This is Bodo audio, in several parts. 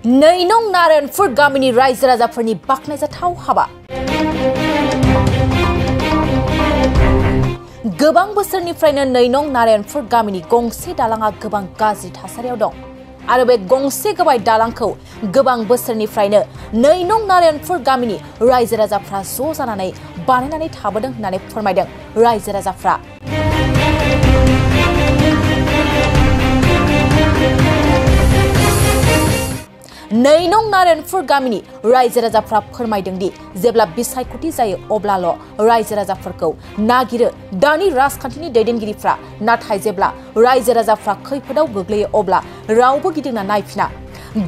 नैनं नारायणपुर गामिनि रायजो राजाफोरनि बाख्नायजाथाव हाबा। गोबां बोसोरनिफ्रायनो नैनं नारायणपुर गामिनि गंसे दालांआ गोबां गाज्रि थासारियाव दं आरो बे गंसे गोबाय दालांखौ गोबां बोसोरनिफ्रायनो नैनं नारायणपुर गामिनि रायजो राजाफ्रा ज' जानानै बानायनानै थाबोदों होननानै फोरमायदों रायजो राजाफ्रा। नैनं नारायणपुर गामिनि रायजो राजाफ्रा फोरमायदों दि जेब्ला बिसायख'थि जायो अब्लाल' रायजो राजाफोरखौ नागिरो दानि राजखान्थिनि दैदेनगिरिफ्रा, नाथाय जेब्ला रायजो राजाफ्रा खैफोदाव गोग्लैयो अब्ला रावबो गिदिंना नायफिना।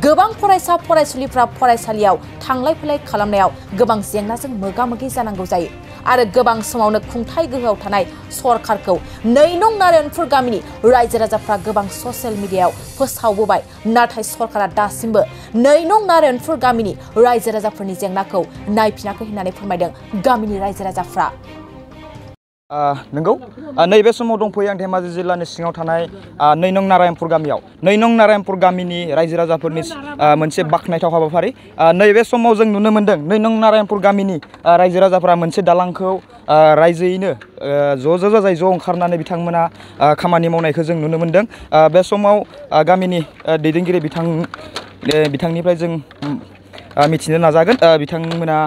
गोबां फरायसा फरायसुलिफ्रा फरायसालियाव थांलाय फैलाय खालामनायाव गोबां जेंनाजों मोगा-मोगि जानांगौ जायो आरो गोबां समावनो खुंथाय गोहोआव थानाय सरकारखौ नैनं नारायणपुर गामिनि रायजो राजाफ्रा गोबां ससियेल मिडियायाव फोसावबोबाय, नाथाय सरकारा दासिमबो नैनं नारायणपुर गामिनि रायजो राजाफोरनि जेंनाखौ नायफिनाखै होननानै फोरमायदों गामिनि रायजो राजाफ्रा। नंगौ नैबे समाव दंफैयो आं धेमाजि जिल्लानि सिङाव थानाय नैनं नारायणपुर गामियाव। नैनं नारायणपुर गामिनि रायजो राजाफोरनि मोनसे बाख्नायथाव हाबाफारि। नैबे समाव जों नुनो मोन्दों नैनं नारायणपुर गामिनि रायजो राजाफोरा मोनसे दालांखौ रायजोयैनो ज' ओंखारनानै बिथांमोना खामानि मावनायखौ जों नुनो मोन्दों। बे समाव गामिनि दैदेनगिरि बिथांनिफ्राय जों मिथिनो नाजागोन बिथांमोना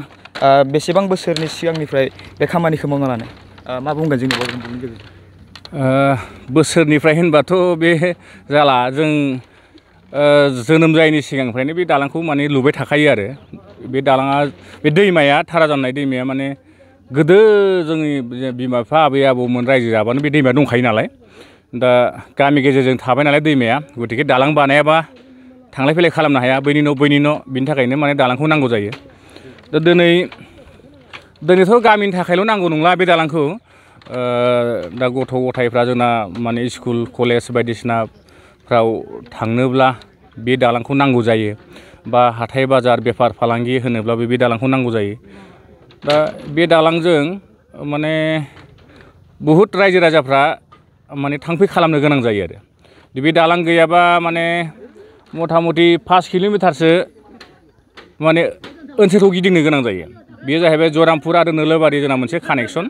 बेसेबां बोसोरनि सिगांनिफ्राय बे खामानिखौ मावना लानो। मा बुंगोन जोंनि बर'नि गेजेरजों? बोसोरनिफ्राय होनबाथ' बे जाला, जों जोनोम जायैनि सिगांनिफ्रायनो बे दालांखौ माने लुबाय थाखायो आरो बे दालाङा, बे दैमाया थारा जानाय दैमाया माने गोदो जोंनि बिमा बिफा आबै आबौमोन रायजो जाबानो बे दैमाया दंखायो नालाय, दा गामि गेजेरजों थाबाय नालाय दैमाया, गतिके दालां बानायाबा थांलाय फैलाय खालामनो हाया बैनि न' बैनि न', बिनि थाखायनो माने दालांखौ नांगौ जायो। दा दिनैथ' गामिनि थाखायल' नांगौ नंला बे दालांखौ, दा गथ' गथायफ्रा जोंना माने स्कुल कलेज बायदिसिनाफ्राव थांनोब्ला बे दालांखौ नांगौ जायो, बा हाथाय बाजार बेफार फालांगि होनोब्लाबो बे दालांखौ नांगौ जायो। दा बे दालांजों माने बहुद रायजो राजाफ्रा माने थांफै खालामनो गोनां जायो आरो बे दालां गैयाबा माने मथा मथि 5 किल'मिटारसो माने ओनसोलखौ गिदिंनो गोनां जायो। बेयो जाहैबाय जरामपुर आरो नोलोबारि जोंना मोनसे कानेक्सन,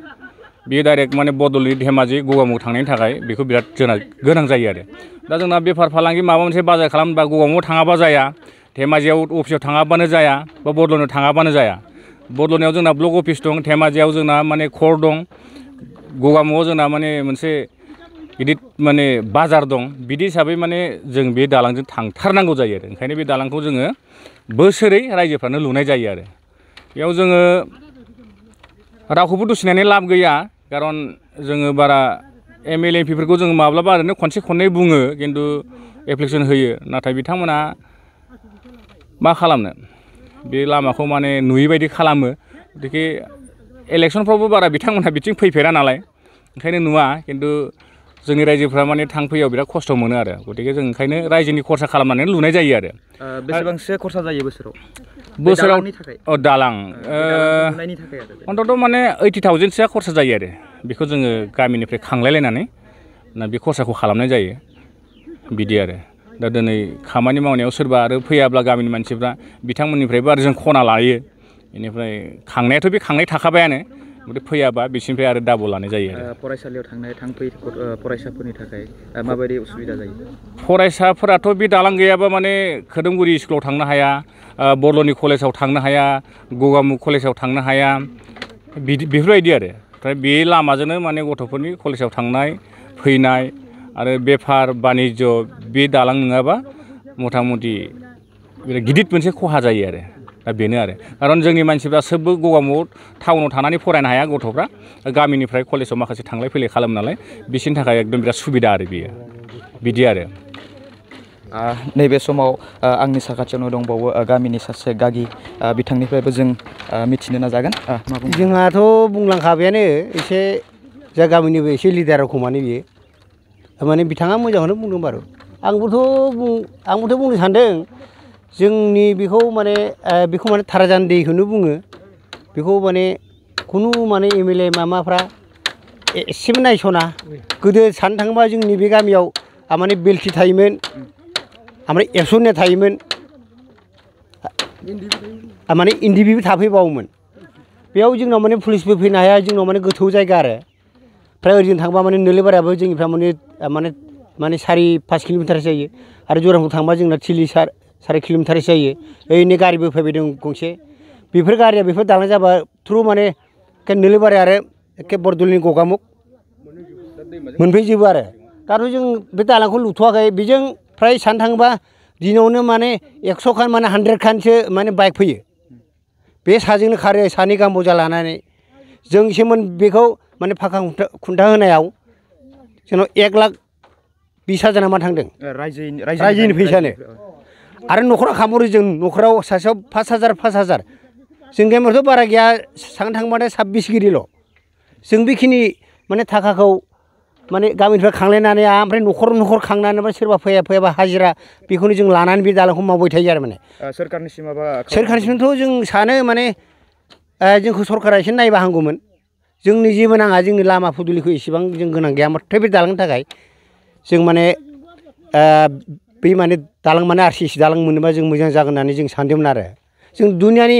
बेयो डाइरेक्ट माने बड'लेण्ड धेमाजि गगामुग थांनायनि थाखाय बेखौ बिराद जोंना गोनां जायो आरो दा जोंना बेफार फालांगि माबा मोनसे बाजार खालामबा गगामुगाव थाङाबा जाया, धेमाजियाव अफिसाव थाङाबानो जाया, बा बड'लेण्डआव थाङाबानो जाया। बड'लेण्डआव जोंना ब्लक अफिस दं, धेमाजियाव जोंना माने खर दं, गगामुगाव जोंना माने मोनसे गिदिर माने बाजार दं। बिदि हिसाबै माने जों बे दालांजों थांथारनांगौ जायो आरो ओंखायनो बे दालांखौ जोङो बोसोरै रायजोफ्रानो लुनाय जायो आरो बेयाव जोङो रावखौबो दुसिनानै लाब गैया, खारन जोङो बारा MLA MPफोरखौ जोङो माब्लाबा ओरैनो खनसे खननै बुङो, खिन्थु एप्लिकेसन होयो, नाथाय बिथांमोना मा खालामनो बे लामाखौ माने नुयै बायदि खालामो। गतिके इलेक्सनफ्रावबो बारा बिथांमोनहा बिथिं फैफेरा नालाय ओंखायनो नुवा, खिन्थु जोंनि रायजोफ्रा माने थांफैयाव बिराद खस्थ' मोनो आरो गतिके जों ओंखायनो रायजोनि खरसा खालामनानै लुनाय जायो आरो। बेसेबांसो खरसा जायो बोसोराव दालां अन्तत' माने 80,000सोआ खरसा जायो आरो बेखौ जोङो गामिनिफ्राय खांलायलायनानै बे खरसाखौ खालामनाय जायो बिदि आरो। दा दिनै खामानि मावनायाव सोरबा आरो फैयाब्ला गामिनि मानसिफ्रा बिथांमोननिफ्रायबो आरो जों खना लायो, बेनिफ्राय खांनायाथ' बे खांनाय थाखाबायानो, फैयाबा बिसिनिफ्राय आरो डाबल लानाय जायो आरो। फरायसालियाव थांफै फरायसाफोरनि थाखाय माबायदि उसुबिदा जायो? फरायसाफोराथ' बे दालां गैयाबा माने खोदोमगुरि स्कुलाव थांनो हाया, बरल'नि कलेजाव थांनो हाया, गगामुग कलेजाव थांनो हाया, बेफोरबायदि आरो। ओमफ्राय बे लामाजोंनो माने गथ'फोरनि कलेजाव थांनाय फैनाय आरो बेफार बानिज्य बे दालां नङाबा मथा मथि बिराद गिदिर मोनसे खहा जायो आरो दा बेनो आरो। खारन जोंनि मानसिफ्रा सोबबो गगामुग टाउनाव थानानै फरायनो हाया गथ'फ्रा, गामिनिफ्राय कलेजाव माखासे थांलाय फैलाय खालामो नालाय, बिसोरनि थाखाय एकदम बिराद सुबिदा आरो बेयो बिदि आरो। नैबे समाव आंनि साखाथियावनो दंबावो गामिनि सासे गागि, बिथांनिफ्रायबो जों मिथिनो नाजागोन। जोंहाथ' बुंलांखाबायानो एसे जा गामिनिबो एसे लिडार रखमानो बियो, माने बिथाङा मोजांखौनो बुंदों बारु। आंबोथ' बुंनो सानदों जोंनि बेखौ माने थाराजान दैखौनो बुङो, बेखौ माने खुनु माने MLA मामाफ्रा एसेबो नायस'ना। गोदो साननो थाङोबा जोंनि बे गामियाव माने बेलथि थायोमोन, ओमफ्राय एबसु होननाय थायोमोन, माने इन्दिबिबो थाफैबावोमोन बेयाव जोंनाव माने पुलिसबो फैनो हाया जोंनाव माने गोथौ जायगा आरो फ्राय ओरैजों थांबा माने नोलोबारियाबो जोंनिफ्राय माने 4-5 किल'मिटारसो जायो आरो जराफुर थांबा जोंना थिलि 4 किल'मिटारसो जायो ओरैनो गारिबो फैबाय दं गंसे बेफोर गारिया बेफोर दालां जाबा थ्रु माने नोलोबारि आरो एखे बरदलनि गगामुख मोनफैजोबो आरो दाथ' जों बे दालांखौ लुथ'वाखै बेजों फ्राय साननो थाङोबा दिनावनो माने 100 खान माने 100 खानसो माने बाइक फैयो बे साजोंनो खारो सानै गाहाम बजा लानानै जों एसेमोन बेखौ माने फाखा खुन्था होनायाव जोंनाव 1,20,000 नामा थांदों रायजोनि फैसानो आरो न'खराव खामहरो जों न'खराव सासेयाव 5,000 जों गामियावथ' बारा गैया साननो थांबाथाय 26 गिरिल' जों बेखिनि माने थाखाखौ माने गामिनिफ्राय खांलायनानै ओमफ्राय न'खर खांनानै सोरबा फैयाबा हाजिरा बेखौनो जों लानानै बे दालांखौ मावबाय थायो आरो माने सोरखारनिसिमथ' जों सानो माने जोंखौ सरकारा एसे नायबा हामगौमोन जोंनि जेबो नाङा जोंनि लामा फुदुलिखौ एसेबां जों गोनां गैया माथ्र' बे दालांनि थाखाय जों माने बे माने दालां माने RCC दालां मोनोबा जों मोजां जागोन होननानै जों सानदोंमोन आरो जों दुनियानि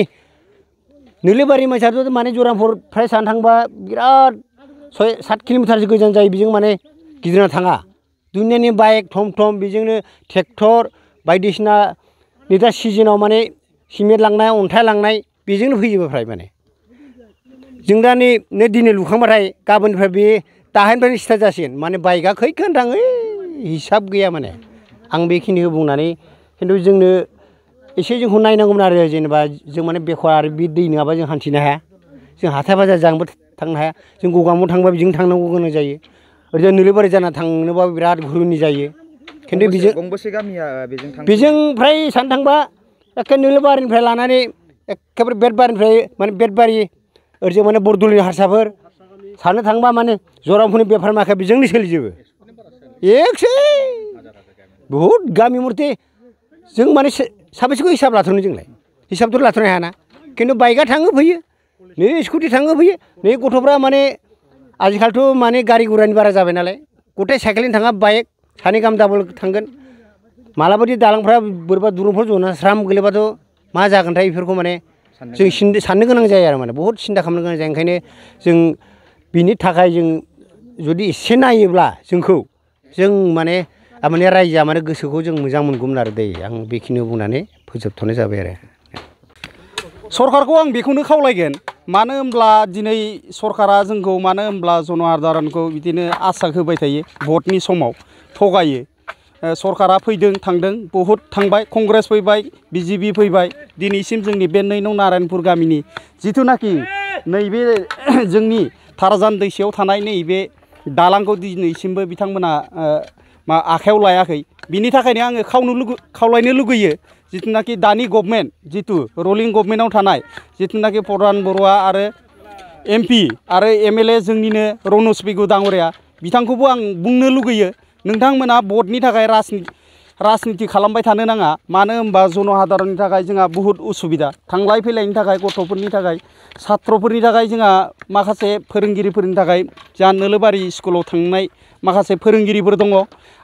नोलोबारि मानसियाथ' माने जरामपुर फ्राय साननो थांबा बिराद 6-7 किल'मिटारसो गोजान जायो बेजों माने गिदिंना थाङा दुनियानि बाइक थम बेजोंनो ट्रेक्टर बायदिसिना नै दा सिजोनाव माने सिमेन्ट लांनाय अन्थाइ लांनाय बेजोंनो फैजोबो फ्राय माने जों दा नै दिनै लुखांबाथाय गाबोननिफ्राय बे दाहायनिफ्रायनो स्टार्ट जासिगोन माने बाइकआ खैखान थाङो हिसाब गैया माने आं बेखिनिखौ बुंनानै खिन्थु जोंनो एसे जोंखौ नायनांगौमोन आरो जेनेबा जों माने बेखर आरो बे दै नङाबा जों हान्थिनो हाया जों हाथाय बाजार जानोबो थांनो हाया जों गगामुख थांबा बेजों थांनांगौ गोनां जायो ओरैजाय नोलोबारि जाना थांनोबा बिराद घुरुनि जायो खिन्थु बेजों फ्राय साननो थांबा एखे नोलोबारिनिफ्राय लानानै एखेबारे बेटबारिनिफ्राय माने बेटबारि ओरैजाय माने बरदलनि हारसाफोर साननो थांबा माने जरामपुरनि बेफार माखाया बेजोंनो सोलिजोबो एकसै बहुद गामि मथे जों माने साबेसेखौ हिसाब लाथ'नो जोंलाय हिसाबथ' लाथ'नो हायाना खिन्थु बाइकआ थाङो फैयो नै स्कुटि थाङो फैयो नै गथ'फ्रा माने आजिखालिथ' माने गारि गुरानि बारा जाबाय नालाय गथाय साइकेलजों थाङा बाइक सानै गाहाम डाबल थांगोन मालाबादि दालांफ्रा बोरैबा दुरुंफोर जना स्राम गोलैबाथ' मा जागोनथाय बेफोरखौ माने जों साननो गोनां जायो आरो माने बहुद सिन्था खालामनो गोनां जायो ओंखायनो जों बिनि थाखाय जों जुदि एसे नायोब्ला जोंखौ जों माने रायजोआ माने गोसोखौ जों मोजां मोनगौमोन आरो दै आं बेखिनिखौ बुंनानै फोजोबथ'नाय जाबाय आरो सरकारखौ आं बेखौनो खावलायगोन मानो होनब्ला दिनै सरकारा जोंखौ मानो होनब्ला जनसाधारनखौ बिदिनो आसा होबाय थायो भटनि समाव थगायो सरकारा फैदों थांदों बहुद थांबाय कंग्रेस फैबाय BJP फैबाय दिनैसिम जोंनि बे 9 नं नारायणपुर गामिनि जिथुनाखि नैबे जोंनि थाराजान दैसायाव थानाय नैबे दालांखौ दिनैसिमबो बिथांमोना आखायाव लायाखै बिनि थाखायनो आङो खावलायनो लुगैयो जिथुनाखि दानि गभर्नमेन्ट जितु रुलिं गभर्नमेन्टआव थानाय जिथुनाखि प्रधान बरुवा आरो MP आरो MLA जोंनिनो रनज पेगु दाङ'रिया बिथांखौबो आं बुंनो लुगैयो नोंथांमोना भटनि थाखाय राजनिति खालामबाय थानो नाङा मानो होनबा जनसाधारननि थाखाय जोंहा बहुद उसुबिदा थांलाय फैलायनि थाखाय गथ'फोरनि थाखाय सात्रफोरनि थाखाय जोंहा माखासे फोरोंगिरिफोरनि थाखाय जोंहा नोलोबारि स्कुलाव थांनाय माखासे फोरोंगिरिफोर दङ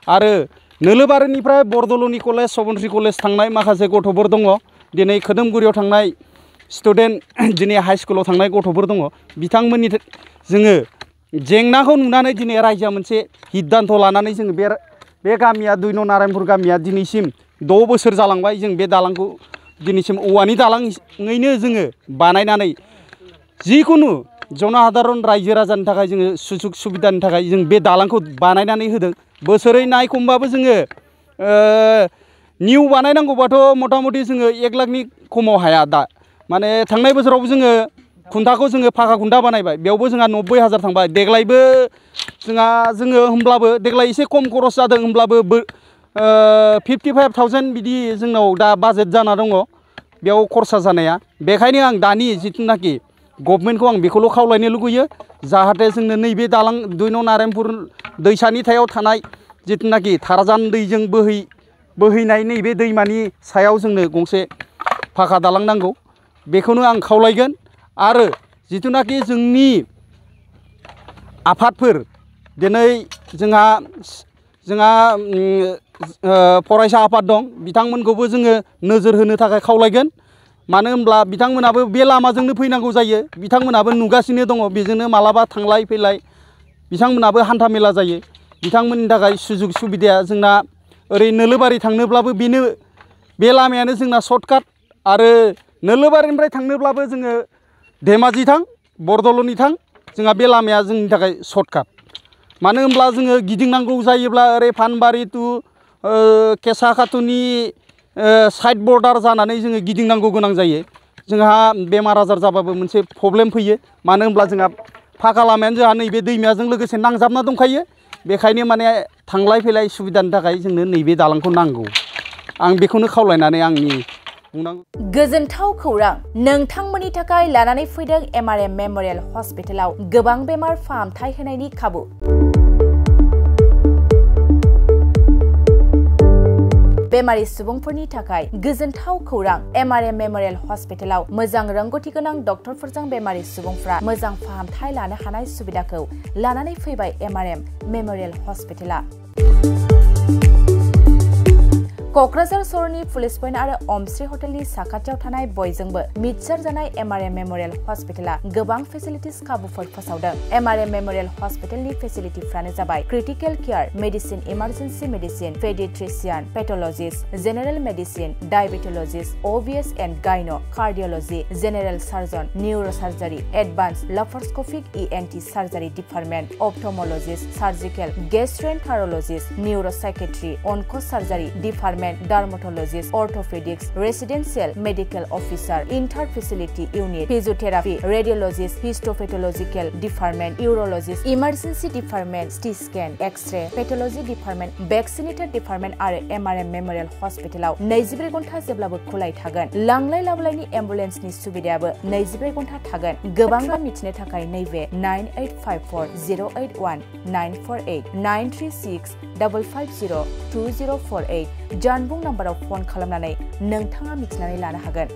आरो नोलोबारिनिफ्राय बरदलनि कलेज सबनश्री कलेज थांनाय माखासे गथ'फोर दङ दिनै खोदोमगुरियाव थांनाय स्टुडेन्ट दिनै हाई स्कुलाव थांनाय गथ'फोर दङ बिथांमोननि जोङो जेंनाखौ नुनानै दिनै रायजोआ मोनसे सिद्धान्त लानानै जोङो बे गामिया 2 नं नारायणपुर गामिया दिनैसिम 6 बोसोर जालांबाय जों बे दालांखौ दिनैसिम औवानि दालाङैनो जोङो बानायनानै जिखुनु जनसाधारन रायजो राजानि थाखाय जोङो सुजुग सुबिदानि थाखाय जों बे दालांखौ बानायनानै होदों बोसोरै नायखमबाबो जोङो निउ बानायनांगौबाथ' मथा मथि जोङो 1 लाखनि खमाव हाया दा माने थांनाय बोसोरावबो जोङो खुन्थाखौ जोङो फाखा खुन्था बानायबाय बेयावबो जोंहा 90,000 थांबाय देग्लायबो जोङो होमब्लाबो देग्लाय एसे खम खरस जादों होमब्लाबो 55,000 बिदि जोंनाव दा बाजेट जाना दङ बेयाव खरसा जानाया बेखायनो आं दानि जिथुनाखि गभर्नमेन्टखौ आं बेखौल' खावलायनो लुगैयो जाहाथे जोंनो नैबे दालां 2 नं नारायणपुर दैसानि थायाव थानाय जिथुनाखि थाराजान दैजों बोहैनाय नैबे दैमानि सायाव जोंनो गंसे फाखा दालां नांगौ बेखौनो आं खावलायगोन आरो जिथुनाखि जोंनि आफादफोर दिनै जोंहा फरायसा आफाद दं बिथांमोनखौबो जोङो नोजोर होनो थाखाय खावलायगोन मानो होनब्ला बिथांमोनाबो बे लामाजोंनो फैनांगौ जायो बिथांमोनाबो नुगासिनो दङ बेजोंनो मालाबा थांलाय फैलाय बिथांमोनाबो हान्था मेला जायो बिथांमोननि थाखाय सुजुग सुबिदाया जोंना ओरै नोलोबारि थांनोब्लाबो बेनो बे लामायानो जोंना सर्टकाट आरो नोलोबारिनिफ्राय थांनोब्लाबो जोङो धेमाजि थां बरदल'नि थां जोंहा बे लामाया जोंनि थाखाय सर्टकाट मानो होनब्ला जोङो गिदिंनांगौ जायोब्ला ओरै फानबारि टु केसा खाथुनि साइड बर्डार जानानै जोङो गिदिंनांगौ गोनां जायो जोंहा बेमार आजार जाबाबो मोनसे प्रब्लेम फैयो मानो होनब्ला जोंहा फाखा लामायानो जोंहा नैबे दैमाजों लोगोसे नांजाबना दंखायो बेखायनो माने थांलाय फैलाय सुबिदानि थाखाय जोंनो नैबे दालांखौ नांगौ आं बेखौनो खावलायनानै आंनि बुंनांगौ गोजोनथाव खौरां नोंथांमोननि थाखाय लानानै फैदों MRM मेमोरियेल हस्पिटालाव गोबां बेमार फाहामथाय होनायनि खाबु बेमारि सुबुंफोरनि थाखाय गोजोनथाव खौरां MRM मेमोरियेल हस्पिटालाव मोजां रोंगौथि गोनां डक्टरफोरजों बेमारि सुबुंफ्रा मोजां फाहामथाय लानो हानाय सुबिदाखौ लानानै फैबाय MRM मेमोरियेल हस्पिटाला क'क्राझार सहरनि पुलिस पइन्ट आरो अमश्री हटेलनि साखाथियाव थानाय बयजोंबो मिथिसार जानाय MRM मेमोरियेल हस्पिटाला गोबां फेसिलिटिस खाबुफोर फोसावदों MRM मेमोरियेल हस्पिटालनि फेसिलिटिफ्रानो जाबाय critical care medicine emergency medicine paediatrician pathologist general medicine diabetologist OBS and gynae cardiology general surgeon neurosurgery advance laparoscopic ENT surgery department ophthalmologist surgical gastroenterologist neuropsychiatry onco surgery department dermatologist orthopaedics residential medical officer inter facility unit physiotherapy radiologist histopathological department urologist emergency department CT scan x ray pathology department vaccinator department आरो MRM मेमोरियल हस्पिटालाव 24 घन्टा जेब्लाबो खुलाय थागोन लांलाय लाबोलायनि एम्बुलेन्सनि सुबिदायाबो 24 घन्टा थागोन गोबां मिथिनो थाखाय नैबे 9854081948 936550204 जानबुं नाम्बाराव फन खालामनानै नोंथाङा मिथिनानै लानो हागोन।